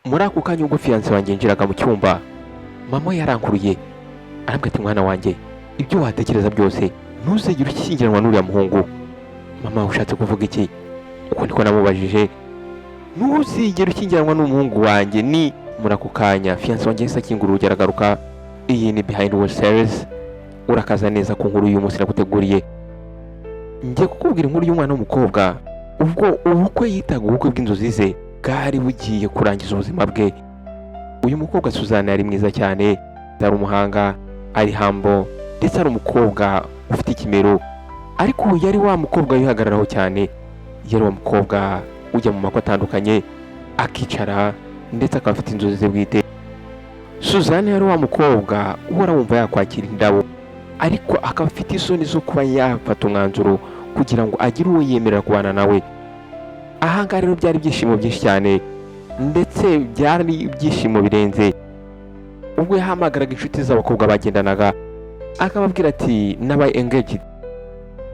Muri ako kanya ubwo fiancé wanjye yinjiraga mu cyumba, mama we yarankuruye arambwira ati: "Mwana wanjye, ibyo watekereza byose, ntuzigere ushyingiranwa n'uriya muhungu." "Mama, ushatse kuvuga iki?" Uko niko namubajije. "Ntuzigere ushyingiranwa n'umuhungu wanjye." Ni muri ako kanya fiancé wanjye yahise akingura urugi aragaruka. Iyi ni Behind World Series, urakaza neza ku nkuru y'uyu munsi naguteguriye. Ngiye kukubwira inkuru y'umwana w'umukobwa ubwo ubukwe yitaga ubukwe bw'inzozi ze bwari bugiye kurangiza ubuzima bwe. Uyu mukobwa Suzanne yari mwiza cyane, yari umuhanga, ari humble, ndetse ari umukobwa ufite ikimero, ariko yari wa mukobwa wihagararaho cyane, yari wa mukobwa ujya mu makwe atandukanye akicara, ndetse akaba afite inzozi ze bwite. Suzanne yari wa mukobwa uhora wumva yakwakira indabo, ariko akaba afite isoni zo kuba yafata umwanzuro kugira ngo agire uwo yemerera kubana nawe. Ahangaha rero byari ibyishimo byinshi cyane, ndetse byari ibyishimo birenze ubwo yahamagaraga inshuti z'abakobwa bagendanaga akababwira ati: "Nabaye engaged."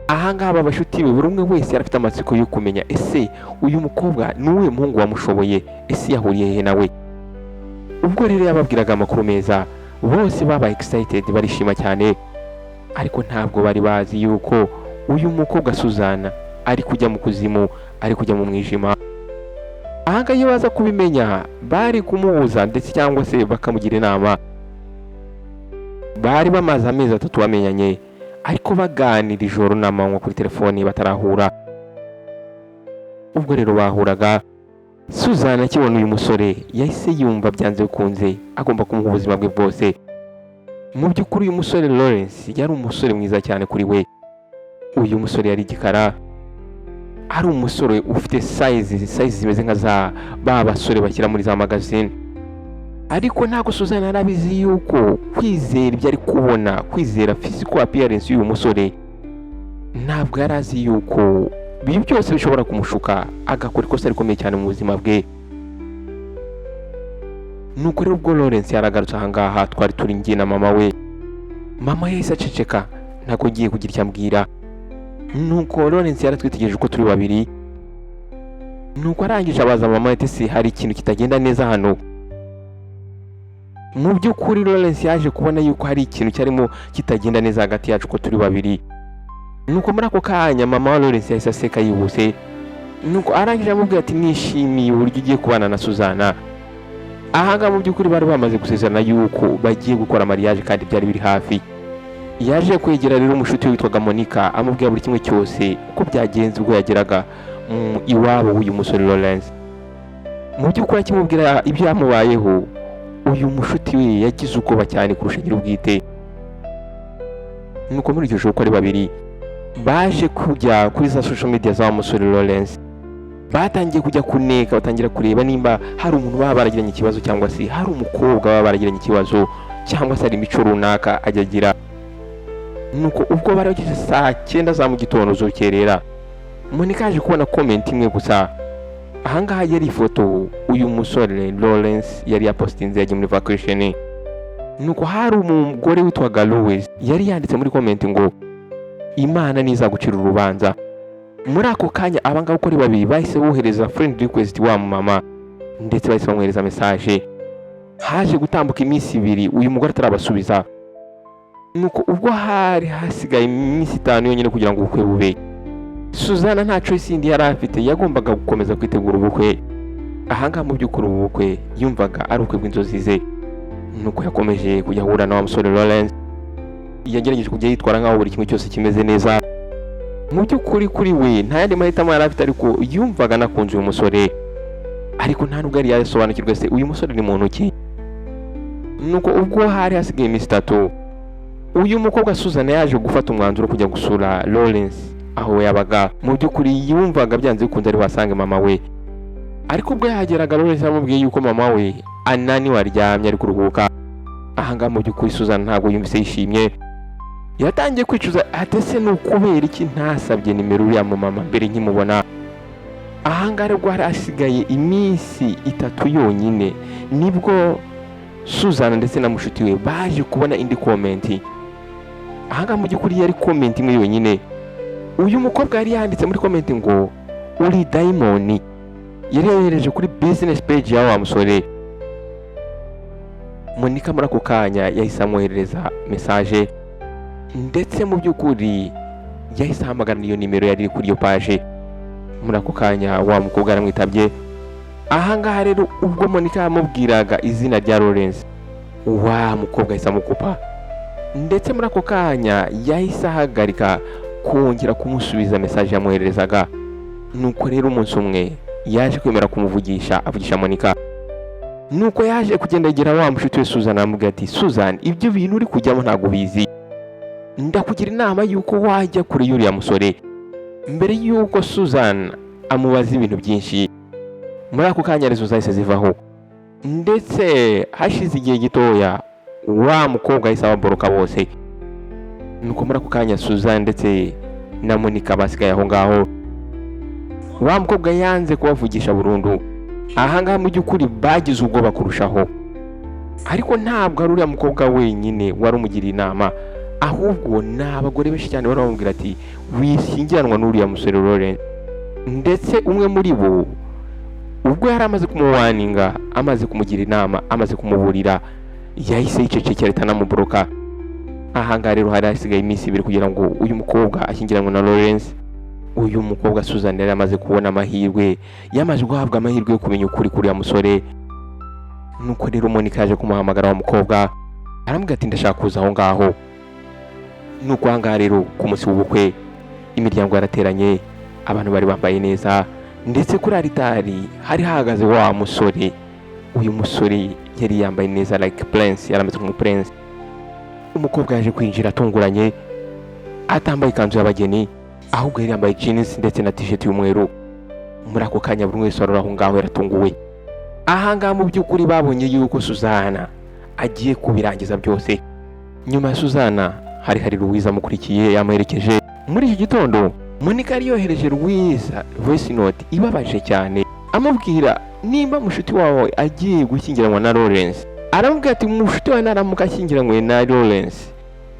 Ahangaha aba bashuti be, buri umwe wese yari afite amatsiko yo kumenya: ese uyu mukobwa ni uwuhe muhungu wamushoboye? Ese yahuriye he nawe? Ubwo rero yababwiraga amakuru meza, bose babaye excited, barishima cyane, ariko ntabwo bari bazi yuko uyu mukobwa Suzana ari kujya mu kuzimu, ari kujya mu mwijima. Ahangaha iyo baza kubimenya bari kumubuza ndetse cyangwa se bakamugira inama. Bari bamaze amezi 3 bamenyanye, ariko baganira ijoro n'amanywa kuri telefoni batarahura. Ubwo rero bahuraga, Suzana akibona uyu musore yahise yumva byanze bikunze agomba kumuha ubuzima bwe bwose. Mu by'ukuri uyu musore Lawrence yari umusore mwiza cyane kuri we. Uyu musore yari igikara, ari umusore ufite size zimeze nka za ba basore bashyira muri za magazine. Ariko ntabwo Suzanne yari abizi yuko kwizera ibyo ari kubona, kwizera physical appearance y'uyu musore, ntabwo yari azi yuko ibi byose bishobora kumushuka agakora ikosa rikomeye cyane mu buzima bwe. Nuko rero ubwo Lawrence yaragarutse ahangaha twari turi njye na mama we, mama yahise aceceka, ntabwo agiye kugira icyo ambwira. Nuko Lawrence yaratwitegereje uko turi babiri, nuko arangije abaza mama ati: "Se hari ikintu kitagenda neza hano?" Mu by'ukuri Lawrence yaje kubona yuko hari ikintu cyarimo kitagenda neza hagati yacu uko turi babiri. Nuko muri ako kanya mama wa Lawrence yahise aseka yihuse, nuko arangije amubwira ati: "Nishimiye uburyo ugiye kubana na Suzana." Ahangaha mu by'ukuri bari bamaze gusezerana yuko bagiye gukora mariage kandi byari biri hafi. Yaje kwegera rero umushuti we witwaga Monica, amubwira buri kimwe cyose uko byagenze ubwo yageraga mu iwabo w'uyu musore Lawrence. Mu by'ukuri akimubwira ibyamubayeho, uyu mushuti we yagize ubwoba cyane kurusha nyir'ubwite. Nuko muri iryo joro uko ari babiri baje kujya kuri za social media za wa musore Lawrence, batangiye kujya kuneka, batangira kureba nimba hari umuntu baba baragiranye ikibazo, cyangwa se hari umukobwa baba baragiranye ikibazo, cyangwa se hari imico runaka ajya agira. Nuko ubwo bari bageze saa 9 za mu gitondo z'urukerera, Monica yaje kubona comment imwe gusa. Ahangaha yari ifoto uyu musore Lawrence yari yapostinze yagiye muri vacation. Nuko hari umugore witwaga Louis yari yanditse muri comment ngo: "Imana nizagucira urubanza." Muri ako kanya abangaba uko ari babiri bahise bohereza friend request wa mama, ndetse bahise bamwohereza message. Haje gutambuka iminsi 2 uyu mugore atarabasubiza. Nuko ubwo hari hasigaye iminsi 5 yonyine kugira ngo ubukwe bube, Suzana nta choice yindi yari afite, yagombaga gukomeza kwitegura ubukwe. Ahangaha mu by'ukuri ubu bukwe yumvaga ari ubukwe bw'inzozi ze. Nuko yakomeje kujya ahura na wa musore Lawrence, yagerageje kujya yitwara nk'aho buri kimwe cyose kimeze neza. Mu by'ukuri kuri we nta yandi mahitamo yari afite, ariko yumvaga anakunze uyu musore, ariko nta nubwo yari yasobanukirwa se uyu musore ni muntu ki. Nuko ubwo hari hasigaye iminsi 3, uyu mukobwa Suzana yaje gufata umwanzuro wo kujya gusura Lawrence aho yabaga. Mu by'ukuri yumvaga byanze bikunze ari wasange mama we, ariko ubwo yahageraga Lawrence yamubwiye yuko mama we ananiwe, aryamye, ari kuruhuka. Ahangaha mu by'ukuri Suzana ntabwo yumvise yishimye, yatangiye kwicuza ati: "Ese ni ukubera iki ntasabye nimero uriya mu mama mbere nkimubona?" Ahangaha rero hari hasigaye iminsi 3 yonyine, nibwo Suzana ndetse na mushuti we baje kubona indi comment. Ahangaha mu by'ukuri yari comment imwe yonyine. Uyu mukobwa yari yanditse muri comment ngo: "Uri dayimoni." Yari yohereje kuri business page ya wa musore. Monica muri ako kanya yahise amwoherereza message, ndetse mu by'ukuri yahise ahamagara iyo nimero yari iri kuri iyo page. Muri ako kanya wa mukobwa aramwitabye. Ahangaha rero, ubwo Monica yamubwiraga izina rya Lawrence, wa mukobwa ahise amukupa, ndetse muri ako kanya yahise ahagarika kongera kumusubiza message yamwohererezaga. Nuko rero umunsi umwe yaje kwemera kumuvugisha, avugisha Monica. Nuko yaje kugenda yegera wa mushuti we Susan, aramubwira ati: "Susan, ibyo bintu uri kujyamo ntabwo ubizi. Ndakugira inama y'uko wajya kure y'uriya musore." Mbere y'uko Susan amubaza ibintu byinshi, muri ako kanya réseau zahise zivaho, ndetse hashize igihe gitoya wa mukobwa ahise ababoroka bose. Nuko muri ako kanya Susan ndetse na Monica basigaye aho ngaho. Wa mukobwa yanze kubavugisha burundu. Ahangaha mu by'ukuri bagize ubwoba kurushaho, ariko ntabwo ari uriya mukobwa wenyine wari umugiriye inama, ahubwo ni abagore benshi cyane bari bamubwira ati: "Wishyingiranwa n'uriya musore Lawrence." Ndetse umwe muri bo, ubwo yari amaze kumuwaninga, amaze kumugira inama, amaze kumuburira, yahise yicecekera, ahita anamuboroka. Ahangaha rero hari hasigaye iminsi 2 kugira ngo uyu mukobwa ashyingiranwe na Lawrence. Uyu mukobwa Susan yari amaze kubona amahirwe, yamaze guhabwa amahirwe yo kumenya ukuri kuri uriya musore. Nuko rero Monica yaje kumuhamagara wa mukobwa, aramubwira ati: "Ndashaka kuza aho ngaho." Nuko aha ngaha rero ku munsi w'ubukwe imiryango yarateranye, abantu bari bambaye neza, ndetse kuri alitari hari hahagaze wa musore. Uyu musore yari yambaye neza like prince, yari ameze nk'umu prince. Umukobwa yaje kwinjira atunguranye, atambaye ikanzu y'abageni, ahubwo yari yambaye jeans ndetse na t-shirt y'umweru. Muri ako kanya buri wese wari uri aho ngaho yaratunguwe. Aha ngaha mu by'ukuri babonye yuko Suzana agiye kubirangiza byose. Nyuma ya Suzana hari Louise amukurikiye, yamuherekeje. Muri iki gitondo Monica yari yohereje Louise voice note ibabaje cyane, amubwira nimba mushuti wawe agiye gushyingiranwa na Lawrence. Aramubwira ati: "Mushuti wawe naramuka ashyingiranywe na Lawrence,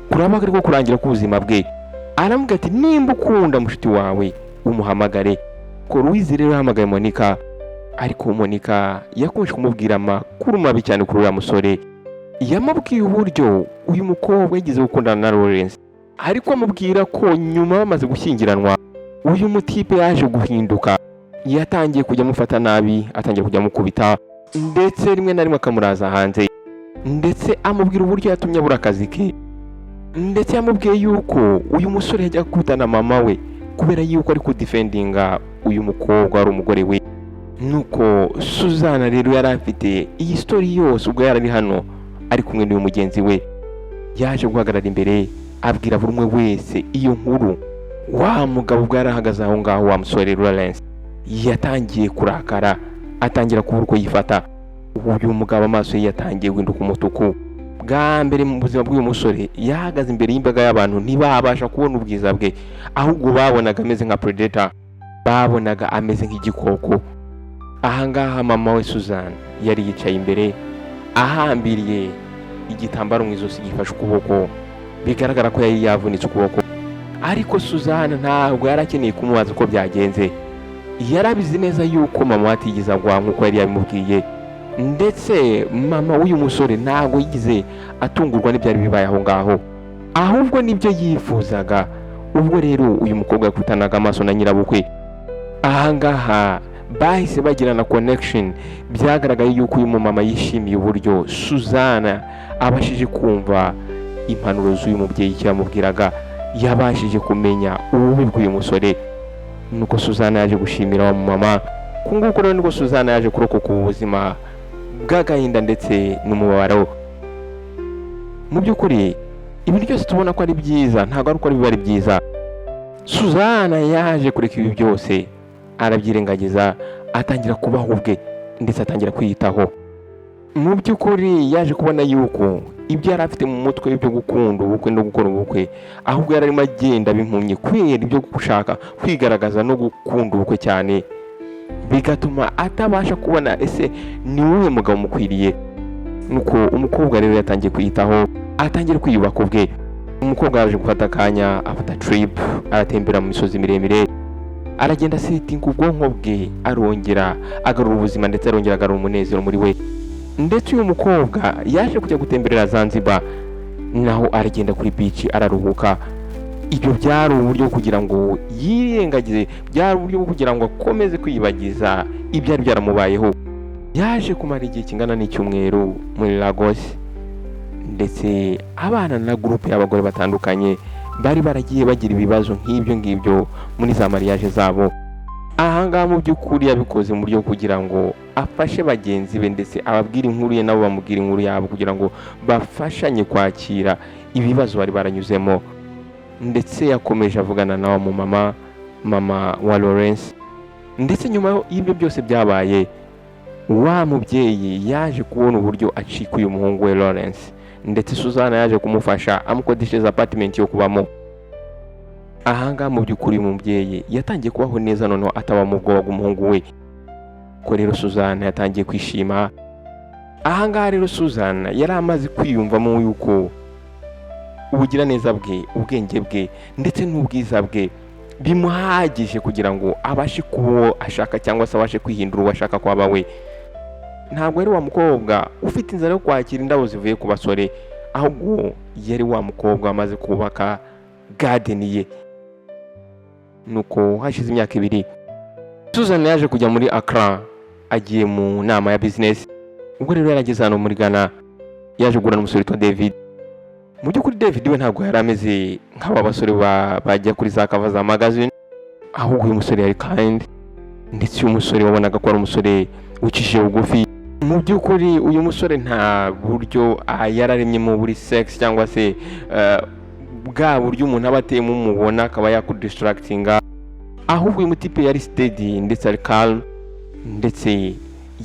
kuraba ariko kurangira k'ubuzima bwe." Aramubwira ati: "Nimba ukunda mushuti wawe, umuhamagare." Ko Louise rero yahamagaye Monica, ariko Monica yakomeje kumubwira amakuru mabi cyane kuri uriya musore. Yamubwiye uburyo uyu mukobwa yigeze gukundana na Lawrence, ariko amubwira ko nyuma bamaze gushyingiranwa uyu mutipe yaje guhinduka, yatangiye kujya amufata nabi, atangiye kujya amukubita, ndetse rimwe na rimwe akamuraza hanze. Ndetse amubwira uburyo yatumye abura akazi ke, ndetse yamubwiye yuko uyu musore yajya gukubita na mama we kubera yuko ari kudefendinga uyu mukobwa wari umugore we. Nuko Suzana rero yari afite iyi story yose. Ubwo yari ari hano ari kumwe n'uyu mugenzi we, yaje guhagarara imbere abwira buri umwe wese iyo nkuru. Wa mugabo ubwo yari ahagaze aho ngaho, wa musore Lawrence yatangiye kurakara, atangira kubura uko yifata. Uyu mugabo amaso ye yatangiye guhinduka umutuku. Bwa mbere mu buzima bw'uyu musore yahagaze imbere y'imbaga y'abantu ntibabasha kubona ubwiza bwe, ahubwo babonaga ameze nka predator, babonaga ameze nk'igikoko. Ahangaha mama we Suzanne yari yicaye imbere, ahambiriye igitambaro mu ijosi gifashe ukuboko, bigaragara ko yari yavunitse ukuboko. Ariko Suzanne ntabwo yari akeneye kumubaza uko byagenze, yarabizi neza yuko mama we atigeze agwa nk'uko yari yabimubwiye. Ndetse mama w'uyu musore ntabwo yigeze atungurwa n'ibyari bibaye aho ngaho, ahubwo nibyo yifuzaga. Ubwo rero uyu mukobwa yakutanaga amaso na nyirabukwe, ahangaha bahise bagirana connection. Byagaragaye yuko uyu mumama yishimiye uburyo Suzana abashije kumva impanuro z'uyu mubyeyi, icyo yamubwiraga, yabashije kumenya ububi bw'uyu musore. Nuko Suzana yaje gushimira wa mumama. Ku nguko rero nibwo Suzana yaje kurokoka ubu buzima bw'agahinda ndetse n'umubabaro. Mu by'ukuri ibintu byose tubona ko ari byiza ntabwo ari uko biba ari byiza. Suzana yaje kureka ibi byose, arabyirengagiza, atangira kubaho ubwe, ndetse atangira kwiyitaho. Mu by'ukuri yaje kubona yuko ibyo yari afite mu mutwe byo gukunda ubukwe no gukora ubukwe, ahubwo yari arimo agenda bimpumye kubera ibyo gushaka kwigaragaza no gukunda ubukwe cyane, bigatuma atabasha kubona ese ni wowe mugabo mukwiriye. Nuko umukobwa rero yatangiye kwiyitaho, atangira kwiyubaka ubwe. Umukobwa yaje gufata akanya, afata trip, aratembera mu misozi miremire, aragenda asetinga ubwonko bwe, arongera agarura ubuzima, ndetse arongera agarura umunezero muri we. Ndetse uyu mukobwa yaje kujya gutemberera Zanzibar, naho aragenda kuri beach araruhuka. Ibyo byari uburyo bwo kugira ngo yirengagize, byari uburyo bwo kugira ngo akomeze kwiyibagiza ibyari byaramubayeho. Yaje kumara igihe kingana n'icyumweru muri Lagos, ndetse abana na groupe y'abagore batandukanye bari baragiye bagira ibibazo nk'ibyo ngibyo muri za mariage zabo. Ahangaha mu by'ukuri yabikoze mu buryo kugira ngo afashe bagenzi be, ndetse ababwire inkuru ye, nabo bamubwira inkuru yabo, kugira ngo bafashanye kwakira ibibazo bari baranyuzemo. Ndetse yakomeje avugana na wa mumama, mama wa Lawrence. Ndetse nyuma y'ibyo byose byabaye, wa mubyeyi yaje kubona uburyo acika uyu muhungu we Lawrence, ndetse Suzana yaje kumufasha, amukodeshereza apartment yo kubamo. Ahangaha mu by'ukuri uyu mubyeyi yatangiye kubaho neza, noneho ataba mu bwoba bw'umuhungu we. Ko rero Suzana yatangiye kwishima. Ahangaha rero Suzana yari amaze kwiyumvamo yuko ubugiraneza bwe, ubwenge bwe ndetse n'ubwiza bwe bimuhagije kugira ngo abashe kuba uwo ashaka, cyangwa se abashe kwihindura uwo ashaka ko aba we. Ntabwo ari wa mukobwa ufite inzara yo kwakira indabo zivuye ku basore, ahubwo yari wa mukobwa wamaze kubaka garden ye. Nuko hashize imyaka 2, Susan yaje kujya muri Accra agiye mu nama ya business. Ubwo rero yarageze hano muri Ghana, yaje guhura n'umusore witwa David. Mu by'ukuri David we ntabwo yari ameze nk'aba basore bajya kuri za cover za magazine, ahubwo uyu musore yari kind, ndetse uyu musore wabonaga ko ari umusore wicishije bugufi. Mu by'ukuri uyu musore nta buryo yararemyemo buri sex, cyangwa se bwa buryo umuntu aba ateyemo umubona akaba yakudistractinga, ahubwo uyu mutipe yari steady ndetse ari calm, ndetse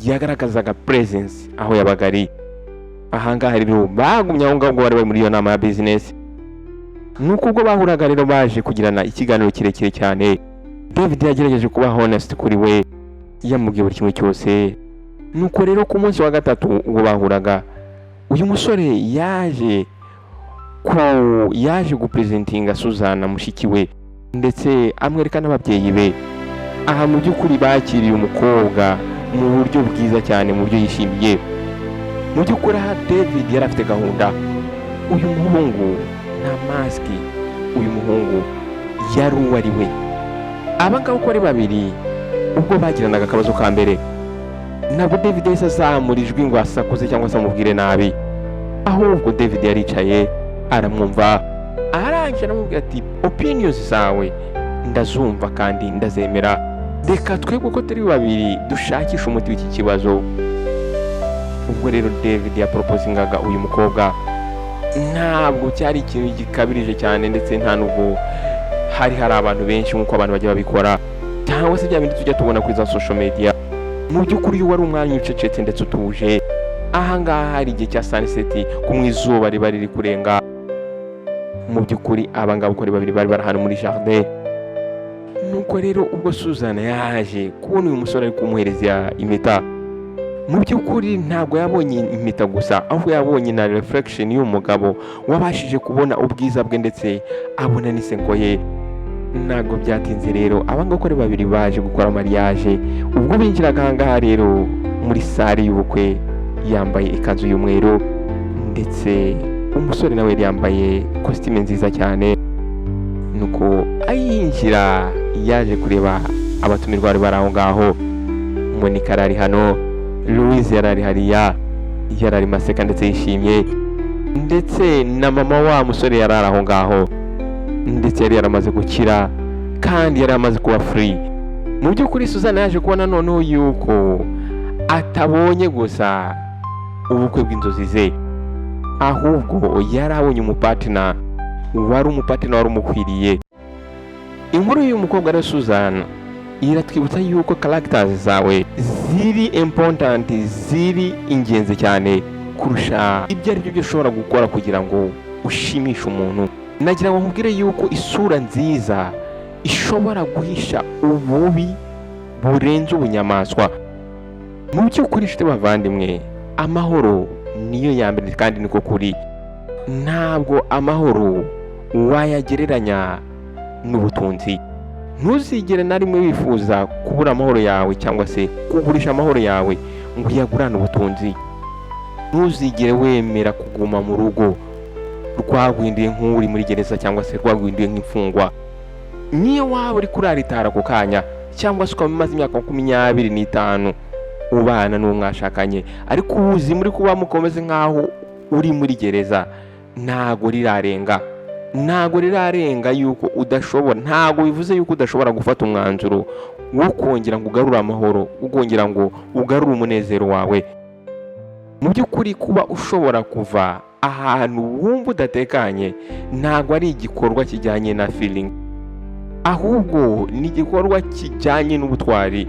yagaragazaga presence aho yabaga ari. Ahangaha rero bagumye aho ngaho ubwo bari bari muri iyo nama ya business. Nuko ubwo bahuraga rero, baje kugirana ikiganiro kirekire cyane. David yagerageje kuba honest kuri we, yamubwiye buri kimwe cyose. Nuko rero ku munsi wa gatatu ubwo bahuraga, uyu musore yaje gupresentinga Suzana mushiki we, ndetse amwereka n'ababyeyi be. Aha mu by'ukuri bakiriye umukobwa mu buryo bwiza cyane, mu buryo yishimiye. Mu by'ukuri aha David yari afite gahunda. Uyu muhungu nta mask, uyu muhungu yari uwo ari we. Aba ngaba uko ari babiri, ubwo bagiranaga akabazo ka mbere, ntabwo David yahise azamura ijwi ngo asakuze cyangwa se amubwire nabi, ahubwo David yaricaye aramwumva, arangije aramubwira ati: "Opinions zawe ndazumva kandi ndazemera. Reka twebwe uko turi babiri dushakishe umuti w'iki kibazo." Ubwo rero David yaproposingaga uyu mukobwa, ntabwo cyari ikintu gikabirije cyane, ndetse nta nubwo hari abantu benshi nk'uko abantu bajya babikora, cyangwa se bya bindi tujya tubona kuri za social media. Mu by'ukuri uyu wari umwanya ucecetse ndetse utuje. Ahangaha hari igihe cya sunset, kumwe izuba riba riri kurenga. Mu by'ukuri aba ngaba uko ari babiri bari bari ahantu muri jardin. Nuko rero ubwo Suzana yaje kubona uyu musore ari kumuhereza impeta, mu by'ukuri ntabwo yabonye impeta gusa, ahubwo yabonye na reflection y'umugabo wabashije kubona ubwiza bwe, ndetse abona n'iseko ye. Ntabwo byatinze rero, aba ngaba uko ari babiri baje gukora mariage. Ubwo binjiraga aha ngaha rero muri salle y'ubukwe, yambaye ikanzu y'umweru, ndetse umusore nawe yari yambaye kositime nziza cyane. Nuko ayinjira, yaje kureba abatumirwa bari bari aho ngaho. Monica yari ari hano, Louise yari ari hariya, yari arimo aseka ndetse yishimye, ndetse na mama wa musore yari ari aho ngaho, ndetse yari yaramaze gukira kandi yari amaze kuba free. Mu by'ukuri Suzanne yaje kubona noneho yuko atabonye gusa ubukwe bw'inzozi ze, ahubwo yari abonye umupartner wari umupartner wari umukwiriye. Inkuru y'uyu mukobwa rero Suzanne iratwibutsa yuko characters zawe ziri important, ziri ingenzi cyane kurusha ibyo ari byo byose ushobora gukora kugira ngo ushimishe umuntu. Nagira ngo nkubwire yuko isura nziza ishobora guhisha ububi burenze ubunyamaswa. Mu by'ukuri inshuti bavandimwe, amahoro niyo ya mbere kandi niko kuri. Ntabwo amahoro wayagereranya n'ubutunzi. Ntuzigere na rimwe wifuza kubura amahoro yawe cyangwa se kugurisha amahoro yawe ngo uyagurane ubutunzi. Ntuzigere wemera kuguma mu rugo rwaguhinduye nk'uri muri gereza cyangwa se rwaguhinduye nk'imfungwa. Niyo waba uri kuraritara ako kanya, cyangwa se ukaba umaze imyaka 25 ubana n'uwo mwashakanye, ariko ubuzima uri kubamo ukomeze nk'aho uri muri gereza, ntago rirarenga, ntago rirarenga yuko udashobora, ntago bivuze yuko udashobora gufata umwanzuro wo kongera ngo ugarure amahoro, wo kongera ngo ugarure umunezero wawe. Mu by'ukuri, kuba ushobora kuva ahantu wumva udatekanye ntabwo ari igikorwa kijyanye na feeling, ahubwo ni igikorwa kijyanye n'ubutwari,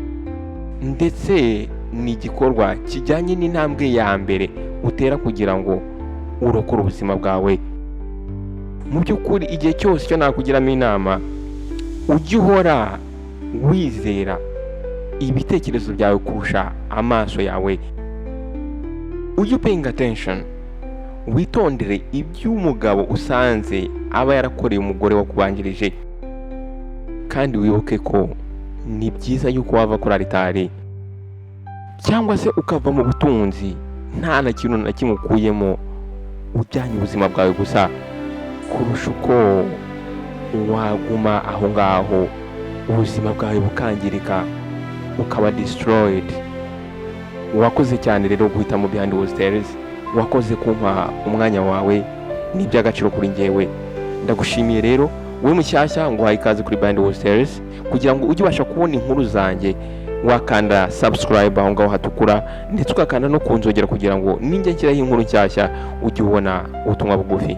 ndetse ni igikorwa kijyanye n'intambwe ya mbere utera kugira ngo urokore ubuzima bwawe. Mu by'ukuri, igihe cyose icyo nakugiramo inama, ujye uhora wizera ibitekerezo byawe kurusha amaso yawe. Ujye upaying attention, witondere iby'umugabo usanze aba yarakoreye umugore wakubanjirije, kandi wibuke ko ni byiza yuko wava kuri aritari cyangwa se ukava mu butunzi nta na kintu na kimwe ukuyemo, ujyanye ubuzima bwawe gusa, kurusha uko waguma aho ngaho ubuzima bwawe bukangirika, ukaba destroyed. Wakoze cyane rero guhitamo Behind the Stairs. Wakoze kumpa umwanya wawe, ni iby'agaciro kuri njyewe. Ndagushimiye rero wowe mushyashya, ngo uhaye ikaze kuri Behind the Stairs. Kugira ngo ujye ubasha kubona inkuru zanjye, wakanda subscribe aho ngaho hatukura, ndetse ugakanda no ku nzogera kugira ngo ninjya nshyiraho inkuru nshyashya ujye ubona ubutumwa bugufi.